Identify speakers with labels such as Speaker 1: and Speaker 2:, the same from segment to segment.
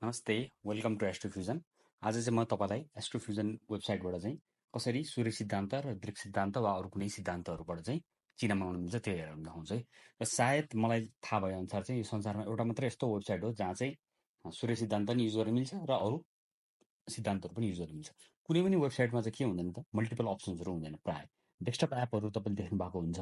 Speaker 1: नमस्ते, welcome to एस्ट्रोफ्युजन। आज चाहिँ म तपाईँलाई एस्ट्रोफ्युजन वेबसाइटबाट चाहिँ कसरी सूर्य सिद्धान्त र दृक सिद्धान्त वा अरू कुनै सिद्धान्तहरूबाट चाहिँ चिना बनाउनु मिल्छ त्यो हेरेर देखाउँछु है। र सायद मलाई थाहा भएअनुसार चाहिँ यो संसारमा एउटा मात्रै यस्तो वेबसाइट हो जहाँ चाहिँ सूर्य सिद्धान्त नि युज गर्न मिल्छ र अरू सिद्धान्तहरू पनि युज गर्न मिल्छ। कुनै पनि वेबसाइटमा चाहिँ के हुँदैन त, मल्टिपल अप्सन्सहरू हुँदैन प्रायः। डेस्कटप एपहरू तपाईँले देख्नु भएको हुन्छ,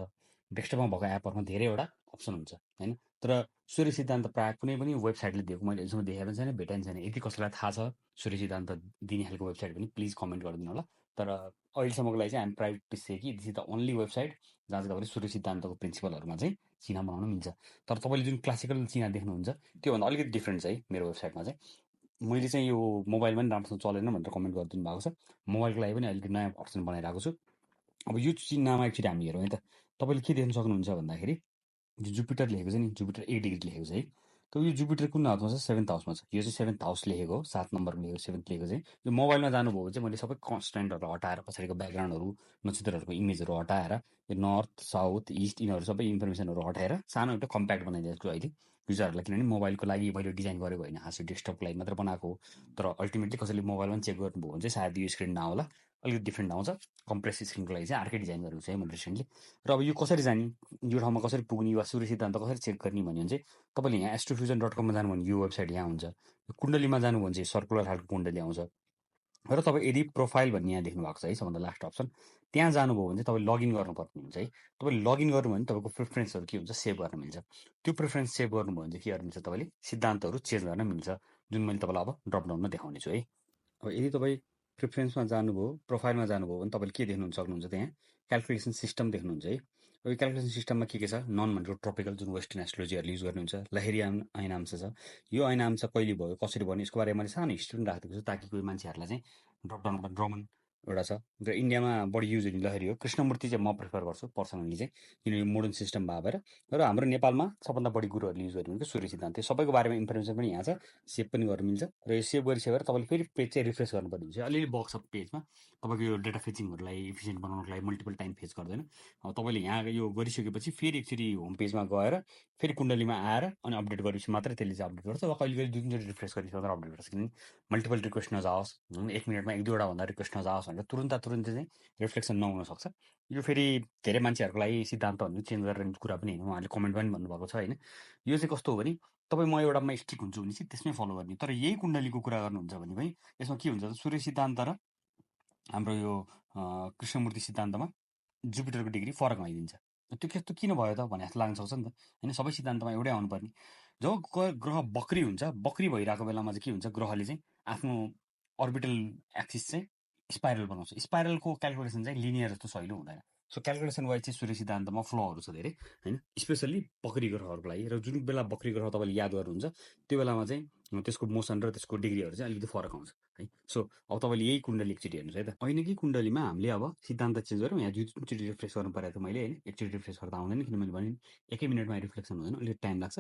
Speaker 1: डेस्कटपमा भएको एपहरूमा धेरैवटा अप्सन हुन्छ होइन। तर सूर्य सिद्धान्त प्रायः कुनै पनि वेबसाइटले दिएको मैले अहिलेसम्म देखेको पनि छैन, भेटाइ छैन। यदि कसैलाई थाहा छ सूर्य सिद्धान्त दिने खालको वेबसाइट पनि प्लिज कमेन्ट गरिदिनु होला। तर अहिलेसम्मको लागि चाहिँ हामी प्राइड टु से कि this is the only website जहाँ चाहिँ तपाईँले सूर्य सिद्धान्तको प्रिन्सिपलहरूमा चाहिँ चिना बनाउन मिल्छ। तर तपाईँले जुन क्लासिकल चिना देख्नुहुन्छ त्योभन्दा अलिकति डिफ्रेन्ट छ है मेरो वेबसाइटमा चाहिँ। मैले चाहिँ यो मोबाइलमा पनि राम्रोसँग चलेन भनेर कमेन्ट गरिदिनु भएको छ। मोबाइलको लागि पनि अलिकति नयाँ अप्सन बनाइरहेको छु। अब यो चिन्हमा एकचोटि हामी हेरौँ है त। तपाईँले के देख्न सक्नुहुन्छ भन्दाखेरि जुपिटर लेखेको छ नि, जुपिटर 8 डिग्री लेखेको छ है। त यो जुपिटर कुन हाउसमा छ? 7th हाउसमा छ। यो चाहिँ 7th हाउस लेखेको हो, 7 नम्बर लेखेको, 7th लेखेको चाहिँ। यो मोबाइलमा जानुभयो भने चाहिँ मैले सबै कन्सटेन्टहरू हटाएर, पछाडिको ब्याकग्राउन्डहरू, नक्षत्रहरूको इमेजहरू हटाएर, यो नर्थ, साउथ, इस्ट यिनीहरू सबै इन्फर्मेसनहरू हटाएर सानो एउटा कम्प्याक्ट बनाइदिएको छु अहिले युजरहरूलाई। किनभने मोबाइलको लागि मैले डिजाइन गरेको होइन, खासै डेस्कटपको लागि मात्र बनाएको हो। तर अल्टिमेटली कसैले मोबाइलमा चेक गर्नुभयो भने चाहिँ सायद यो स्क्रिन नआउला, अलिकति डिफ्रेन्ट आउँछ। कम्प्रेस स्क्रिनको लागि चाहिँ अर्कै डिजाइन गरेको छु है मैले रिसेन्टली। र अब यो कसरी जाने, यो ठाउँमा कसरी पुग्ने वा सूर्य सिद्धान्त कसरी चेक गर्ने भन्यो भने चाहिँ तपाईँले यहाँ एस्ट्रोफ्युजन.com मा जानुभयो भने यो वेबसाइट यहाँ हुन्छ। कुण्डलीमा जानुभयो भने चाहिँ सर्कुलर खालको कुण्डली आउँछ। र तपाईँ यदि प्रोफाइल भन्ने यहाँ देख्नु भएको छ है, सबभन्दा लास्ट अप्सन, त्यहाँ जानुभयो भने चाहिँ तपाईँ लगइन गर्नुपर्ने हुन्छ है। तपाईँले लगइन गर्नुभयो भने तपाईँको प्रिफरेन्सहरू के हुन्छ सेभ गर्न मिल्छ। त्यो प्रिफरेन्स सेभ गर्नुभयो भने चाहिँ के गर्न मिल्छ, तपाईँले सिद्धान्तहरू चेन्ज गर्न मिल्छ, जुन मैले तपाईँलाई अब ड्रपडाउनमा देखाउने छु है। अब यदि तपाईँ प्रिफरेन्समा जानुभयो, प्रोफाइलमा जानुभयो भने तपाईँले के देख्नु सक्नुहुन्छ, त्यहाँ क्यालकुलेसन सिस्टम देख्नुहुन्छ है। अब यो क्यालकुलेसन सिस्टममा के छ, नन भनेको ट्रोपिकल जुन वेस्टर्न एस्ट्रोलोजीहरूले युज गर्नुहुन्छ, लहेरी ऐनांश छ। यो ऐनांश कहिले भयो, कसरी भयो, यसको बारेमा मैले सानो हिस्ट्री पनि राखेको छु ताकि कोही मान्छेहरूलाई चाहिँ ड्रपडाउनमा ड्रमन एउटा छ। र इन्डियामा बढी युज हुने लहेरी हो। कृष्णमूर्ति चाहिँ म प्रिफर गर्छु पर्सनली चाहिँ, किनभने यो मोडर्न सिस्टम भएर। र हाम्रो नेपालमा सबभन्दा बढी गुरुहरूले युज गर्ने भनेको सूर्य सिद्धान्त। सबैको बारेमा इन्फर्मेसन पनि यहाँ छ, सेभ पनि गर्न मिल्छ। र यो सेभ गरिसकेर तपाईँले फेरि पेज चाहिँ रिफ्रेस गर्नुपर्ने हुन्छ। अलिअलि बक्स छ पेजमा, तपाईँको यो डेटा फेचिङहरूलाई इफिसियन्ट बनाउनको लागि मल्टिपल टाइम फेच गर्दैन। अब तपाईँले यहाँ यो गरिसकेपछि फेरि एकचोटि होम पेजमा गएर फेरि कुण्डलीमा आएर अनि अपडेट गरेपछि मात्रै त्यसले चाहिँ अपडेट गर्छ। वा कहिले कहिले 2-3चोटि रिफ्रेस गरेपछि मात्रै अपडेट गर्छ, किनभने मल्टिपल रिक्वेस्ट नजाओस्, 1 मिनटमा 1-2वटा भन्दा रिक्वेस्ट नजाओस् भनेर तुरुन्तै चाहिँ रिफ्लेक्सन नहुन सक्छ। यो फेरि धेरै मान्छेहरूको लागि सिद्धान्तहरू चेन्ज गरेर कुरा पनि होइन, उहाँहरूले कमेन्ट पनि भन्नुभएको छ होइन। यो चाहिँ कस्तो हो भने तपाईँ म एउटामा स्टिक हुन्छु भने चाहिँ त्यसमै फलो गर्ने। तर यही कुण्डलीको कुरा गर्नुहुन्छ भने पनि यसमा के हुन्छ, सूर्य सिद्धान्त र हाम्रो यो कृष्णमूर्ति सिद्धान्तमा जुपिटरको डिग्री फरक आइदिन्छ। त्यो त्यस्तो किन भयो त भने जस्तो लाग्न सक्छ नि त होइन। सबै सिद्धान्तमा एउटै आउनुपर्ने। जब ग्रह बक्री हुन्छ, बक्री भइरहेको बेलामा चाहिँ के हुन्छ, ग्रहले चाहिँ आफ्नो अर्बिटल एक्सिस चाहिँ स्पाइरल बनाउँछ। स्पाइरलको क्यालकुलेसन चाहिँ लिनियर जस्तो सहिलो हुँदैन। सो क्यालकुलेसन वाइज चाहिँ सूर्य सिद्धान्तमा फ्लहरू छ धेरै होइन, स्पेसल्ली बक्री ग्रहहरूको लागि। र जुन बेला बक्री ग्रह तपाईँले याद गर्नुहुन्छ त्यो बेलामा चाहिँ त्यसको मोसन र त्यसको डिग्रीहरू चाहिँ अलिकति फरक आउँछ है। सो अब तपाईँले यही कुण्डली एकचोटि हेर्नुहोस् है त। ऐनकी कुण्डलीमा हामीले अब सिद्धान्त चेन्ज गरौँ। यहाँ दुईचोटि रिफ्रेस गर्नु परेको थियो मैले होइन, एकचोटि रिफ्रेस गर्दा आउँदैन, किन मैले भने 1 मिनटमा रिफ्लेक्सन हुँदैन, अलिक टाइम लाग्छ।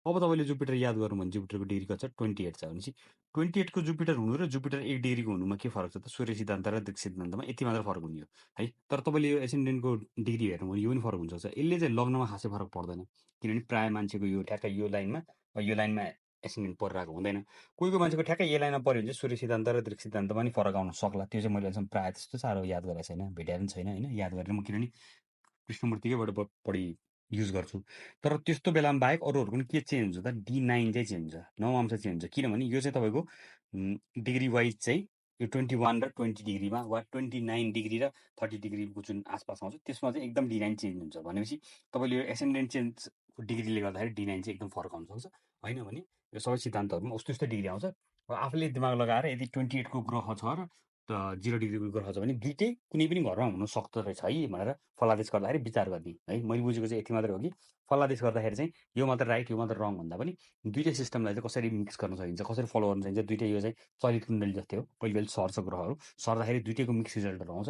Speaker 1: अब तपाईँले जुपिटर याद गर्नु भने जुपिटरको डिग्री कति छ, 28 छ भनेपछि 28 को जुपिटर हुनु र जुपिटर 1 डिग्रीको हुनुमा के फरक छ त, सूर्य सिद्धान्त र दृक सिद्धान्तमा यति मात्र फरक हुने हो है। तर तपाईँले यो एसेन्डेन्टको डिग्री हेर्नु भने यो पनि फरक हुनसक्छ। यसले चाहिँ लग्नमा खासै फरक पर्दैन, किनभने प्राय मान्छेको यो ठ्याक्कै यो लाइनमा एसेन्डेन्ट परिरहेको हुँदैन। कोही कोही मान्छेको ठ्याक्कै यो लाइनमा पऱ्यो भने चाहिँ सूर्य सिद्धान्त र दृक सिद्धान्तमा नि फरक आउन सक्ला। त्यो चाहिँ मैले अहिलेसम्म प्रायः त्यस्तो साह्रो याद गरेको छैन, भेटाएको पनि छैन होइन। याद गरेर म किनभने कृष्णमूर्तिकैबाट बढी युज गर्छु। तर त्यस्तो बेलामा बाहेक अरूहरूको पनि के चेन्ज हुन्छ त, D9 चाहिँ चेन्ज हुन्छ, 9 अंश चेन्ज हुन्छ। किनभने यो चाहिँ तपाईँको डिग्री वाइज चाहिँ यो 21 र 20 डिग्रीमा वा 29 डिग्री र 30 डिग्रीको जुन आसपास आउँछ त्यसमा चाहिँ एकदम D9 चेन्ज हुन्छ। भनेपछि तपाईँले यो एसेन्डेन्ट चेन्जको डिग्रीले गर्दाखेरि D9 चाहिँ एकदम फरक आउन सक्छ होइन। भने यो सबै सिद्धान्तहरूमा उस्तो उस्तै डिग्री आउँछ। आफूले दिमाग लगाएर यदि 28 को ग्रह छ र 0 डिग्रीको ग्रह छ भने दुइटै कुनै पनि घरमा हुन सक्दो रहेछ है भनेर फलादेश गर्दाखेरि विचार गर्ने है। मैले बुझेको चाहिँ यति मात्रै हो कि फलादेश गर्दाखेरि चाहिँ यो मात्र राइट यो मात्र रङ भन्दा पनि दुइटै सिस्टमलाई चाहिँ कसरी मिक्स गर्न सकिन्छ, कसरी फलो गर्न सकिन्छ, दुइटै यो चाहिँ चलित कुण्डली जस्तै हो। कहिले कहिले सर्छ ग्रहहरू, सर्दाखेरि दुइटैको मिक्स रिजल्टहरू आउँछ।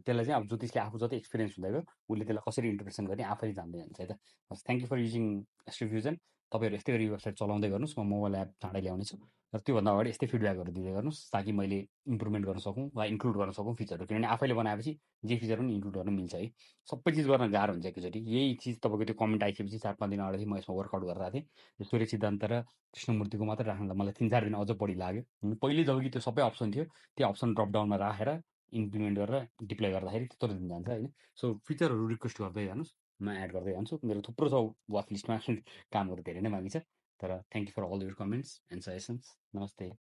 Speaker 1: त्यसलाई चाहिँ अब ज्योतिषले आफू जति एक्सपिरियन्स हुँदै गयो उसले त्यसलाई कसरी इन्टरप्रेसन गर्ने आफैले जान्दै जान्छ है त। Thank you for using Astrofusion. तपाईँहरू यस्तै गरी वेबसाइट चलाउँदै गर्नुहोस्, म मोबाइल एप चाँडै ल्याउनेछु र त्योभन्दा अगाडि यस्तै फिडब्याकहरू दिँदै गर्नुहोस् ताकि मैले इम्प्रुभमेन्ट गर्न सकौँ वा इन्क्लुड गर्न सकौँ फिचरहरू, किनभने आफैले बनाएपछि जे फिचर पनि इन्क्लुड गर्न मिल्छ है। सबै चिज गर्न गाह्रो हुन्छ एकैचोटि। यही चिज तपाईँको त्यो कमेन्ट आइसकेपछि 4-5 दिन अगाडि म यसमा वर्कआउट गरेर आएको थिएँ। त्यो सूर्य सिद्धान्त र कृष्णमूर्तिको मात्रै राख्दा मलाई 3-4 दिन अझ बढी लाग्यो। पहिले जब कि त्यो सबै अप्सन थियो, त्यो अप्सन ड्रप डाउनमा राखेर इम्प्लिमेन्ट गरेर डिप्लोय गर्दाखेरि त्यत्रो दिन जान्छ होइन। सो फिचरहरू रिक्वेस्ट गर्दै जानुहोस्, म एड गर्दै जान्छु। मेरो थुप्रो छ वाच लिस्टमा कामहरू धेरै नै बाँकी छ। तर thank you for all your comments and suggestions. नमस्ते।